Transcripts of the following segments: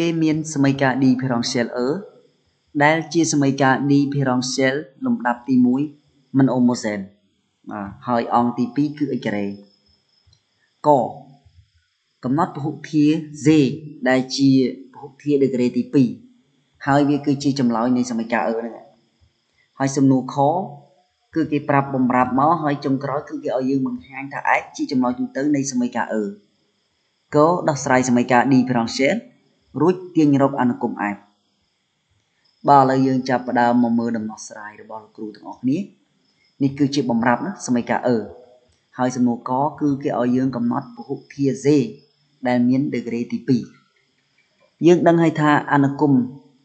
គេមានសមីការ différentielle E ដែលជាសមីការ différentielle លំដាប់ទី1មិន homogène បាទហើយអង្គទី2គឺ x ការ៉េកកំណត់ពហុធា z ដែលជាពហុធាដឺក្រេទី2ហើយវាគឺជាចម្លើយនៃសមីការ E ហ្នឹងហើយសំណួរខគឺគេប្រាប់បំរាប់មកហើយចុងក្រោយគឺគេឲ្យយើងបង្ហាញថា x ជាចម្លើយទូទៅនៃសមីការ E កដោះស្រាយសមីការ différentielle រួចទាញរកអនុគម f បាទឥឡូវយើងចាប់ផ្ដើមមកមើលដំណោះស្រាយរបស់លោកគ្រូទាំងអស់គ្នានេះគឺជាបំរាប់ណាសមីការ E ហើយសំណួរកគឺគេឲ្យយើងកំណត់ពហុធា z ដែលមានដឺក្រេទី2យើងដឹងហើយថាអនុគម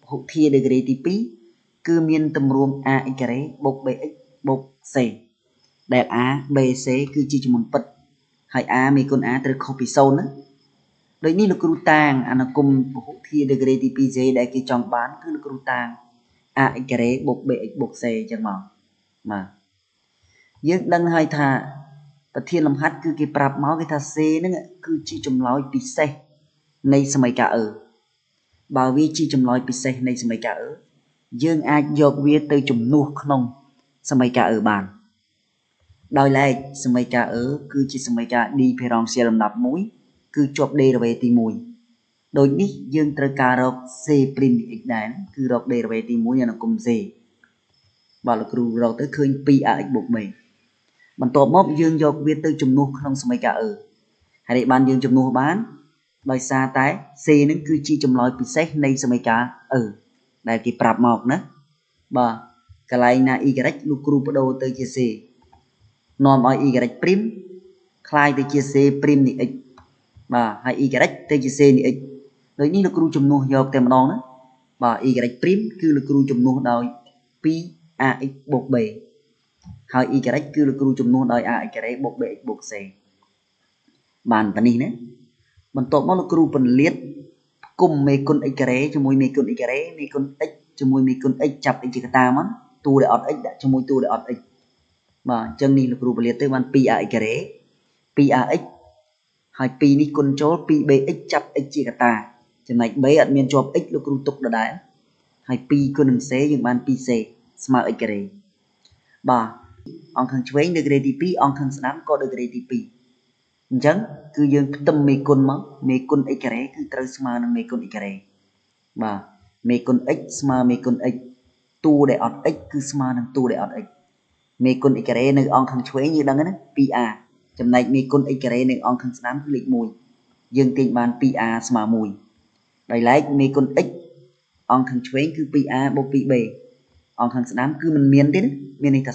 ពហុធាដឺក្រេទី2គឺមានទម្រង់ ax ការ៉េបូក bx បូក c ដែល a b c គឺជាចំនួនពិតហើយ a មេគុណ a ត្រូវខុសពី0ណាដូចនេះលោកគ្រូតាងអនុគមពហុធាដឺក្រេទី 2z ដែលគេចង់បានគឺលោកគ្រូតាង ax ការ៉េបូក bx បូក c អញ្ចឹងមកបាទយើងដឹងហើយថាប្រធានលំហាត់គឺគេប្រាប់មកគេថា c ហ្នឹងគឺជាចម្លើយពិសេសនៃសមីការ E បើវាជាចម្លើយពិសេសនៃសមីការ E យើងអាចយកវាទៅជំនួសក្នុងសមីការ E បានដោយឡែកសមីការ E គឺជាសមីការ différentielle លំដាប់1គឺជាប់ dérivée ទី1ដូចនេះយើងត្រូវការរក c' នៃ x ដែរគឺរក dérivée ទី1នៃអនុគម c បាទលោកគ្រូរកទៅឃើញ 2ax បូក b បន្ទាប់មកយើងយកវាទៅជំនួសក្នុងសមីការ E ហើយបានយើងជំនួសបានដោយសារតែ c នឹងគឺជាចម្លើយពិសេសនៃសមីការ E ដែលគេប្រាប់មកណាបាទកន្លែងណា y លោកគ្រូបដូរទៅជា c នាំឲ្យ y' ក្លាយទៅជា c' នៃ x បាទហើយ y ទៅជា c នៃ x ដូចនេះលោកគ្រូជំនួសយកតែម្ដងណាបាទ y' គឺលោកគ្រូជំនួសដោយ 2ax បូក b ហើយ y គឺលោកគ្រូជំនួសដោយ ax ការ៉េបូក bx បូក c បានប៉នេះណាបន្ទាប់មកលោកគ្រូពន្លាតផ្គុំមេគុណ x ការ៉េជាមួយមេគុណ x ការ៉េមេគុណ x ជាមួយមេគុណ x ចាប់ x ជាកតាមកតួដែលអត់ x ដាក់ជាមួយតួដែលអត់ x បាទអញ្ចឹងនេះលោកគ្រូពន្លាតទៅបាន 2ax ការ៉េ 2ax ហើយ2នេះគុណចូល 2bx ចាប់ x ជាកតាចំណែក b អត់មានជាប់ x លោកគ្រូទុកដដែលហើយ2គុណនឹង c យើងបាន 2c ស្មើ x ការ៉េបាទអង្គខាងឆ្វេងដឺក្រេទី2អង្គខាងស្ដាំក៏ដឺក្រេទី2អញ្ចឹងគឺយើងផ្ទឹមមេគុណមកមេគុណ x ការ៉េគឺត្រូវស្មើនឹងមេគុណ x ការ៉េបាទមេគុណ x ស្មើមេគុណ x តួដែលអត់ x គឺស្មើនឹងតួដែលអត់ x មេគុណ x ការ៉េនៅអង្គខាងឆ្វេងយើងដឹងណា 2a ចំណែកមេគុណ x ការ៉េនៅអង្គខាងស្ដាំគឺលេខ1យើងទាញបាន 2a ស្មើ1ដោយឡែកមេគុណ x អង្គខាងឆ្វេងគឺ 2a បូក 2b អង្គខាងស្ដាំគឺមិនមានទេណាមានន័យថា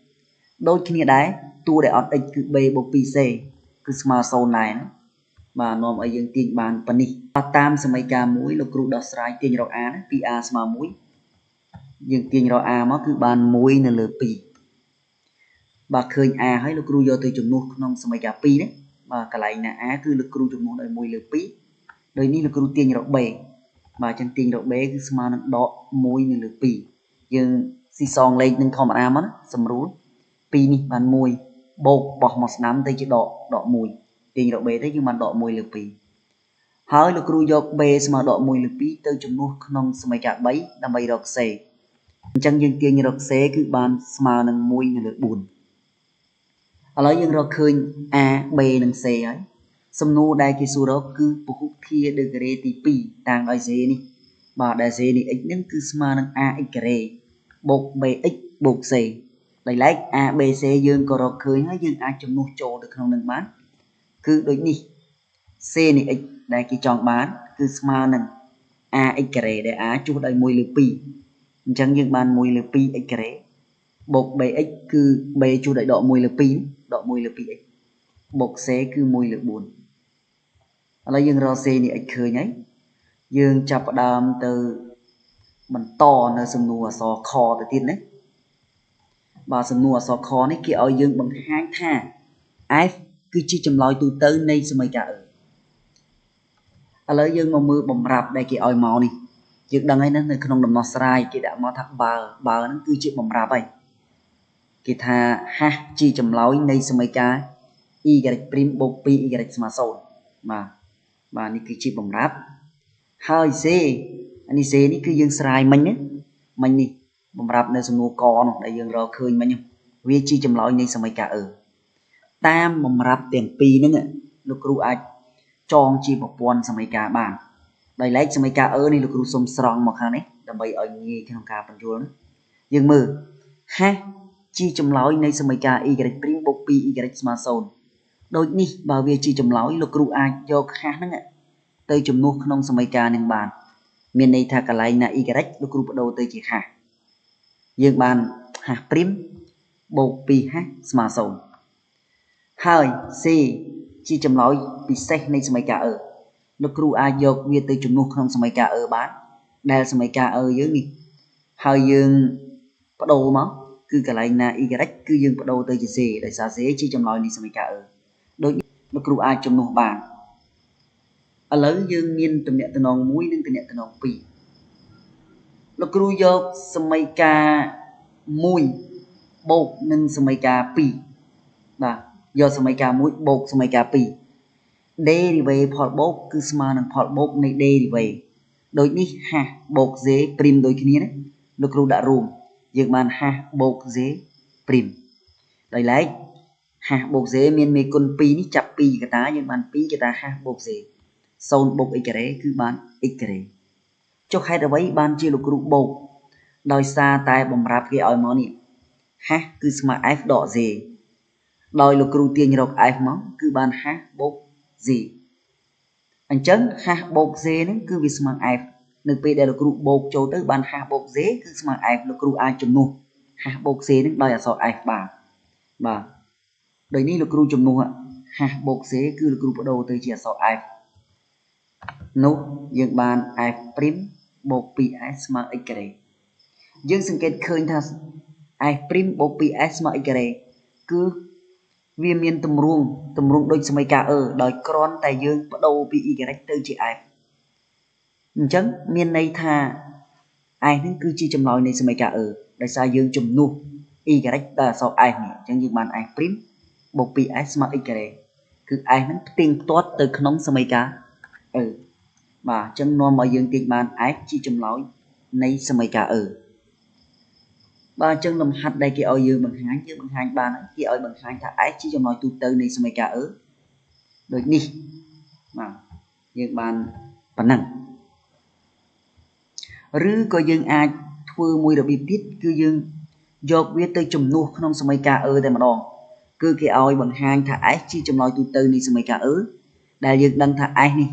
0ដូចគ្នាដែរតួដែលអត់ x គឺ b បូក 2c គឺស្មើ0ដែរណាបាទនាំឲ្យយើងទាញបានប៉ុណ្នេះតាមសមីការមួយលោកគ្រូដោះស្រាយទាញរក a ណា 2a ស្មើ1យើងទាញរក a មកគឺបាន1នៅលើ2បាទឃើញ a ហើយលោកគ្រូយកទៅជំនួសក្នុងសមីការ2ណាបាទកន្លែងណា a គឺលោកគ្រូជំនួសដោយ1លើ2ដោយនេះលោកគ្រូទាញរក b បាទអញ្ចឹងទាញរក b គឺស្មើនឹងដក1នៅលើ2យើងស៊ីសងលេខនឹងធម្មតាមកណាសម្រួល2នេះបាន1បូកបោះមកស្ដាំទៅជាដក1ទាញរក b ទៅយើងបានដក1លើ2ហើយលោកគ្រូយក b ស្មើដក1លើ2ទៅជំនួសក្នុងសមីការ3ដើម្បីរក c អញ្ចឹងយើងទាញរក c គឺបានស្មើនឹង1នៅលើ4ឥឡូវយើងរកឃើញ a b និង c ហើយសំណួរដែលគេសួររកគឺពហុធាដឺក្រេទី2តាំងដោយ z នេះបាទដែល z នេះ x នឹងគឺស្មើនឹង ax ការ៉េបូក bx បូក c ដោយឡែក a b c យើងក៏រកឃើញហើយយើងអាចជំនួសចូលទៅក្នុងនឹងបានគឺដូចនេះ c នៃ x ដែលគេចង់បានគឺស្មើនឹង ax ការ៉េដែល a ជួសដោយ1លើ2អញ្ចឹងយើងបាន1លើ 2x ការ៉េបូក bx គឺ b ជួសដោយដក1លើ2ដក1លើ 2x បូក c គឺ1លើ4ឥឡូវយើងរក c នេះ x ឃើញហើយយើងចាប់ផ្ដើមទៅបន្តនៅសំណួរអក្សរខទៅទៀតណាបាទសំណួរអក្សរខនេះគេឲ្យយើងបង្ហាញថា f គឺជាចម្លើយទូទៅនៃសមីការ E ឥឡូវយើងមកមើលបំរាប់ដែលគេឲ្យមកនេះយើងដឹងហើយណានៅក្នុងដំណោះស្រាយគេដាក់មកថាបើហ្នឹងគឺជាបំរាប់ហើយគេថាហាស់ជាចម្លើយនៃសមីការ y' បូក 2y ស្មើ0បាទបាទនេះគឺជាបំរាប់ ហើយ c នេះ c នេះគឺយើងស្រាយមិញណាមិញនេះបំរាប់នៅសំណួរកនោះដែលយើងរកឃើញមិញវាជាចម្លើយនៃសមីការ e តាមបំរាប់ទាំងពីរហ្នឹងលោកគ្រូអាចចងជាប្រព័ន្ធសមីការបានដោយឡែកសមីការ e នេះលោកគ្រូសុំស្រង់មកខាងនេះដើម្បីឲ្យងាយក្នុងការបញ្យល់យើងមើល h ជាចម្លើយនៃសមីការ y' បូក 2y ស្មើ0ដូចនេះបើវាជាចម្លើយលោកគ្រូអាចយក h ហ្នឹងទៅជំនួសក្នុងសមីការនឹងបានមានន័យថាកន្លែងណា y លោកគ្រូបដូរទៅជា h យើងបាន h' បូក 2h ស្មើ0ហើយ c ជាចម្លើយពិសេសនៃសមីការ e លោកគ្រូអាចយកវាទៅជំនួសក្នុងសមីការ e បានដែលសមីការ e យើងនេះហើយយើងបដូរមកគឺកន្លែងណា y គឺយើងបដូរទៅជា c ដោយសារ c ជាចម្លើយនៃសមីការ e ដូចលោកគ្រូអាចជំនួសបានឥឡូវយើងមានទំនាក់ទំនង1និងទំនាក់ទំនង2លោកគ្រូយកសមីការ1បូកនឹងសមីការ2បាទយកសមីការ1បូកសមីការ2 derivative ផលបូកគឺស្មើនឹងផលបូកនៃ derivative ដូចនេះ h បូក z ព្រីមដូចគ្នាណាលោកគ្រូដាក់រួមយើងបាន h បូក z ព្រីមដោយឡែក h បូក z មានមេគុណ2នេះចាប់2កតាយើងបាន2កតា h បូក z 0បូក x ការ៉េគឺបាន x ការ៉េចុះហេតុអ្វីបានជាលោកគ្រូបូកដោយសារតែបំរាប់គេឲ្យមកនេះ h គឺស្មើ f ដក z ដោយលោកគ្រូទាញរក f មកគឺបាន h បូក z អញ្ចឹង h បូក z ហ្នឹងគឺវាស្មើ f នៅពេលដែលលោកគ្រូបូកចូលទៅបាន h បូក z គឺស្មើ f លោកគ្រូអាចជំនួស h បូក z ហ្នឹងដោយអក្សរ f បានបាទដូចនេះលោកគ្រូជំនួស h បូក z គឺលោកគ្រូបដូរទៅជាអក្សរ f នោះយើងបាន f' បូក 2s ស្មើ x ការ៉េយើងសង្កេតឃើញថា f' បូក 2s ស្មើ x ការ៉េគឺវាមានទម្រង់ដូចសមីការ e ដោយគ្រាន់តែយើងបដូរពី y ទៅជា f អញ្ចឹងមានន័យថា f ហ្នឹងគឺជាចម្លើយនៃសមីការ e ដោយសារយើងជំនួស y ដោយអក្សរ f នេះអញ្ចឹងយើងបាន f' បូក 2s ស្មើ x ការ៉េគឺ f ហ្នឹងផ្ទៀងផ្ទាត់ទៅក្នុងសមីការ e បាទអញ្ចឹងនាំឲ្យយើងទាញបាន f ជាចម្លើយនៃសមីការ e បាទអញ្ចឹងលំហាត់ដែលគេឲ្យយើងបង្ហាញយើងបង្ហាញបានគេឲ្យបង្ហាញថា f ជាចម្លើយទូទៅនៃសមីការ e ដូចនេះបាទយើងបានប៉ុណ្ណឹងឬក៏យើងអាចធ្វើមួយរបៀបទៀតគឺយើងយកវាទៅជំនួសក្នុងសមីការ e តែម្ដងគឺគេឲ្យបង្ហាញថា f ជាចម្លើយទូទៅនៃសមីការ e ដែលយើងដឹងថា f នេះ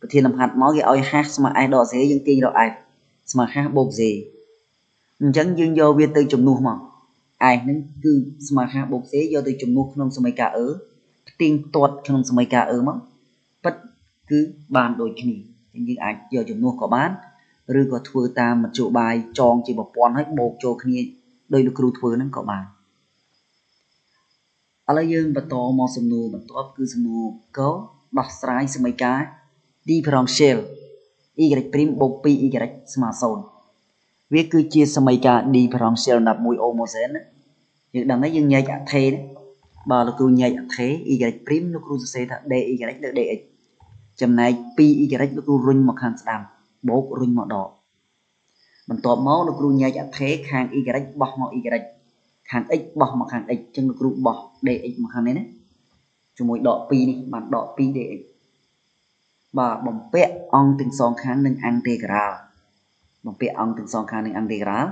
ប្រធានលំហាត់មកគេឲ្យ h ស្មើ f ដក z យើងទាញរក f ស្មើ h បូក z អញ្ចឹងយើងយកវាទៅជំនួសមក f ហ្នឹងគឺស្មើ h បូក z យកទៅជំនួសក្នុងសមីការ e ផ្ទៀងផ្ទាត់ក្នុងសមីការ e មកពិតគឺបានដូចគ្នាអញ្ចឹងយើងអាចយកជំនួសក៏បានឬក៏ធ្វើតាមមធ្យោបាយចងជាប្រព័ន្ធឲ្យបូកចូលគ្នាដោយលោកគ្រូធ្វើហ្នឹងក៏បានឥឡូវយើងបន្តមកសំណួរបន្ទាប់គឺសំណួរកដោះស្រាយសមីការ differential y' បូក 2y ស្មើ0វាគឺជាសមីការ differential លំដាប់1 homogène ណាយើងដឹងហើយយើងញែកអថេណាបាទលោកគ្រូញែកអថេ y' លោកគ្រូសរសេរថា dy លើ dx ចំណែក 2y លោកគ្រូរុញមកខាងស្ដាំបូករុញមកដកបន្ទាប់មកលោកគ្រូញែកអថេខាង y បោះមក y ខាង x បោះមកខាង x អញ្ចឹងលោកគ្រូបោះ dx មកខាងនេះណាជាមួយដក2នេះបានដក 2 dx បាទបំពាក់អង្គទាំងសងខាងនឹងអង់តេក្រាលបំពាក់អង្គទាំងសងខាងនឹងអង់តេក្រាល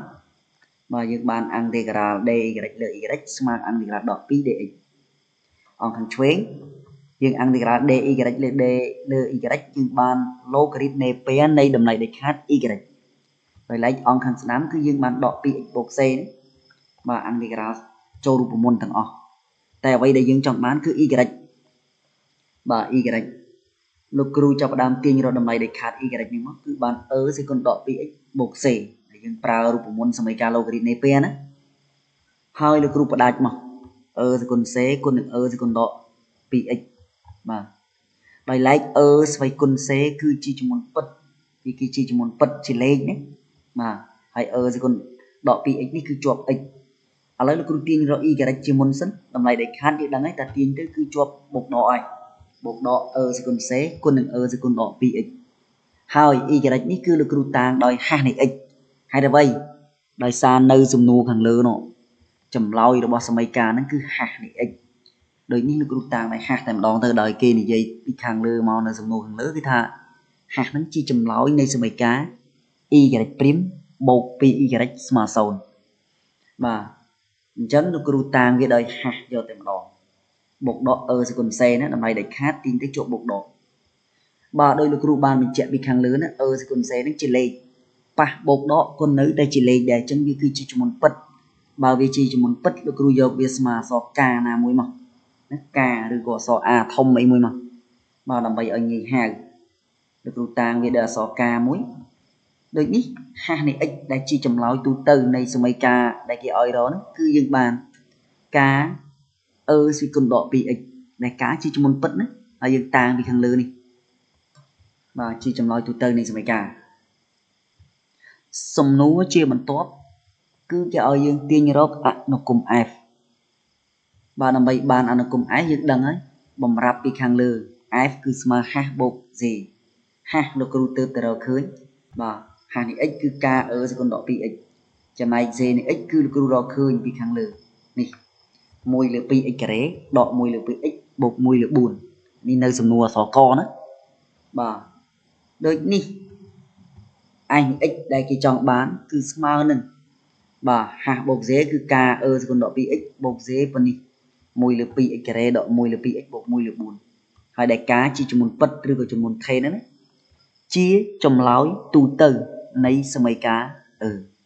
បាទយើងបានអង់តេក្រាល dy លើ y ស្មើអង់តេក្រាលដក 2 dx អង្គខាងឆ្វេងយើងអង់តេក្រាល dy លើ d លើ y យើងបានឡូការ៉ីតនៃពែនៃតម្លៃដាច់ខាត y ដោយឡែកអង្គខាងស្ដាំគឺយើងបានដក 2x បូក c បាទអង់តេក្រាលចូលរូបមន្តទាំងអស់តែអ្វីដែលយើងចង់បានគឺ y បាទ y លោកគ្រូចាប់ផ្ដើមទាញរកតម្លៃដាច់ខាត y នេះមកគឺបាន e សេគុណដក 2x បូក c ដែលយើងប្រើរូបមន្តសមីការឡូការ៉ីតនៃពែណាហើយលោកគ្រូផ្ដាច់មក e សេគុណ c គុណនឹង e សេគុណដក 2x បាទដោយឡែក e ស្វ័យគុណ c គឺជាចំនួនពិតវាគឺជាចំនួនពិតជាលេខណាបាទហើយ e សេគុណដក 2x នេះគឺជាប់ x ឥឡូវលោកគ្រូទាញរក y ជាមុនសិនតម្លៃដាច់ខាតយើងដឹងហើយតែទាញទៅគឺជាប់បូកដកហើយបូកដក e សេគុណ c គុណនឹង e សេគុណដក 2x ហើយ y នេះគឺលោកគ្រូតាងដោយ h នៃ x ហេតុអ្វី? ដោយសារនៅសំណួរខាងលើនោះ ចម្លើយរបស់សមីការហ្នឹងគឺ h នៃ x ដូចនេះលោកគ្រូតាងដោយ h តែម្ដងទៅ ដោយគេនិយាយពីខាងលើមកនៅសំណួរខាងលើ គឺថា h ហ្នឹងជាចម្លើយនៃសមីការ y' បូក 2y ស្មើ0។ បាទ អញ្ចឹងលោកគ្រូតាងវាដោយ h យកតែម្ដង បូកដក e សេគុណ c ណា តម្លៃដាច់ខាតទាញទៅជាប់បូកដក។ បាទ ដោយលោកគ្រូបានបញ្ជាក់ពីខាងលើណា e សេគុណ c ហ្នឹងជាលេខ ប៉ះបូកដកក៏នៅតែជាលេខដែរ អញ្ចឹងវាគឺជាចំនួនពិត។ បើវាជាចំនួនពិត លោកគ្រូយកវាស្មើអក្សរ k ណាមួយមកណា k ឬក៏អក្សរ a ធំអីមួយមក បាទ ដើម្បីឲ្យងាយហៅ លោកគ្រូតាងវាដោយអក្សរ k មួយ។ ដូចនេះ h នៃ x ដែលជាចម្លើយទូទៅនៃសមីការដែលគេឲ្យរកហ្នឹង គឺយើងបាន k e ស្វីគុណដក 2x ដែល k ជាចំនួនពិតណា ហើយយើងតាងពីខាងលើនេះ បាទ ជាចម្លើយទូទៅនៃសមីការ។ សំណួរជាបន្ទាប់គឺគេឲ្យយើងទាញរកអនុគម f។ បាទ ដើម្បីបានអនុគម f យើងដឹងហើយ បំរាប់ពីខាងលើ f គឺស្មើ h បូក z។ h លោកគ្រូទើបតែរកឃើញ បាទ h នៃ x គឺ k e សេគុណដក 2x ចំណែក z នៃ x គឺលោកគ្រូរកឃើញពីខាងលើនេះ 1លើ 2x ការ៉េដក1លើ 2x បូក1លើ4 នេះនៅសំណួរអក្សរកណា។ បាទ ដូចនេះ i នៃ x ដែលគេចង់បានគឺស្មើនឹង បាទ h បូក z គឺ k e សេគុណដក 2x បូក z ប៉ុណ្នេះ 1លើ 2x ការ៉េដក1លើ 2x បូក1លើ4 ហើយដែល k ជាចំនួនពិតឬក៏ចំនួនថេហ្នឹងណា ជាចម្លើយទូទៅនៃសមីការ e។